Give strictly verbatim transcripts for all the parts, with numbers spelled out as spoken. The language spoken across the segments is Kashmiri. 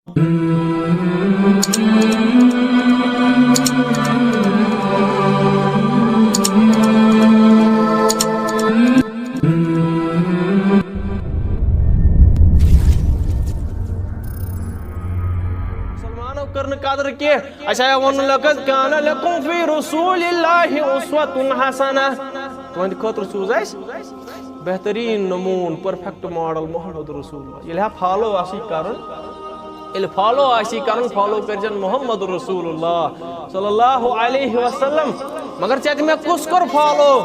مسلمانو کٔر نہٕ قدر کینٛہہ۔ اَسہِ آیا وَنُن، "لقد كان لكم في رسول الله أسوة حسنة۔" تُہنٛدِ خٲطرٕ سوٗز اَسہِ بہتریٖن نموٗن، perfect model محمد رسول اللہ۔ ییٚلہِ ہا follow آسی کرُن، ییٚلہِ follow آسی کرُن، follow کٔرزٮ۪ن محمد رسول اللہ صلی اللہ علیہ وسلم۔ مگر ژےٚ تہٕ مےٚ کُس کوٚر follow؟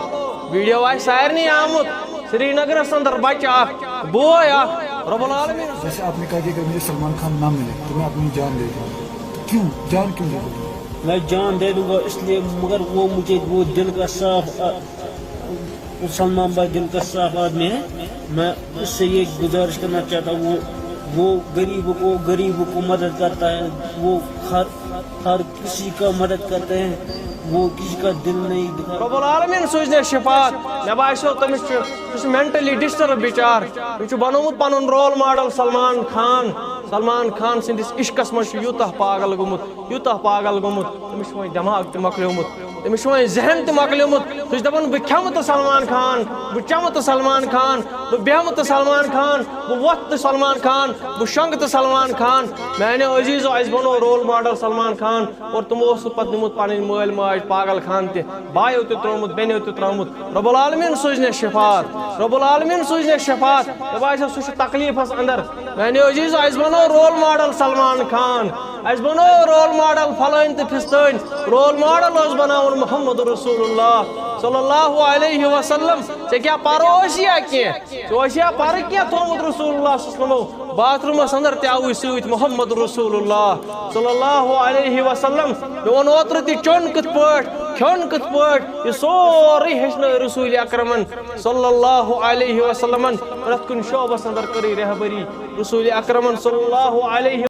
Video آسہِ سارنٕے آمُت، سرینگرس اندر بچہٕ اکھ، بوے اکھ، رب العالمین۔ جیسے آپ نے کہا کہ اگر مجھے سلمان خان نہ ملے تو میں اپنی جان دے دوں گا، کیوں؟ جان کیوں دے دوں گا؟ میں جان دے دوں گا اس لیے، مگر وہ مجھے، وہ دل کا صاف، آ، سلمان بھائی دل کا صاف آدمی ہے۔ میں اس سے یہ گزارش کرنا چاہتا ہوں، وہ، وہ غریبوں کو، غریبوں کو مدد کرتا ہے، وہ ہر، ہر کسی کا مدد کرتے ہیں، وہ کسی کا دل نہیں دکھا۔ رب العالمین سوٗزنَس شفاعت۔ مےٚ باسیو تٔمِس چھُ، سُہ چھُ mentally disturb بِچار۔ أمۍ چھُ بنوومُت پنُن role model سلمان خان۔ سلمان خان سٕنٛدِس عشقس منٛز چھُ یوٗتاہ پاگل گوٚمُت، یوٗتاہ پاگل گوٚمُت، تٔمِس چھُ وۄنۍ دٮ۪ماغ تہِ مۄکلیومُت، تٔمِس چھُ وۄنۍ ذہن تہِ مۄکلیومُت۔ سُہ چھُ دَپان، "بہٕ کھٮ۪مہٕ تہٕ سلمان خان، بہٕ چٮ۪مہٕ تہٕ سلمان خان، بہٕ بیٚہمہٕ تہٕ سلمان خان، بہٕ وۄتھٕ تہٕ سلمان خان، بہٕ شۄنٛگہٕ تہٕ سلمان خان۔" میٛانیو عزیٖزو، اَسہِ بنوو role model سلمان خان، اور تِمو اوس سُہ پتہٕ نیوٗمُت پنٕنۍ مٲلۍ ماجہِ پاگل خان تہِ، بایو تہِ ترٛوومُت، بیٚنیو تہِ ترٛوومُت۔ رب العالمین سوٗزنَس شفاعت، رب العالمین سوٗزنَس شفاعت۔ مےٚ باسیو، سُہ چھُ تکلیٖفس اندر۔ میٛانیو عزیٖزو، اَسہِ بنوو role model سلمان خان، اَسہِ بنوو role model فلٲنۍ تہٕ فِستٲنۍ۔ Role model اوس بناوُن محمد رسول اللہ صلی اللہ علیہ وسلم۔ ژےٚ کیٛاہ پرو اوس یا کینٛہہ؟ ژےٚ اوس یا پرٕ کینٛہہ تھوٚومُت رسول اللہ صلی اللہ علیہ وسلمو؟ باتھ روٗمس اندر تہِ آوُے سۭتۍ محمد رسول اللہ صلی اللہ علیہ وسلم۔ مےٚ ووٚن اوترٕ تہِ، چیوٚن کِتھ پٲٹھۍ، کھیوٚن کِتھ پٲٹھۍ، یہِ سورُے ہیٚچھنٲو رسول اکرمن صلی اللہ علیہ وسلمن۔ پرٛٮ۪تھ کُنہِ شعبس اندر کٔرٕے رہبری رسول اکرمن صلی اللہ علیہ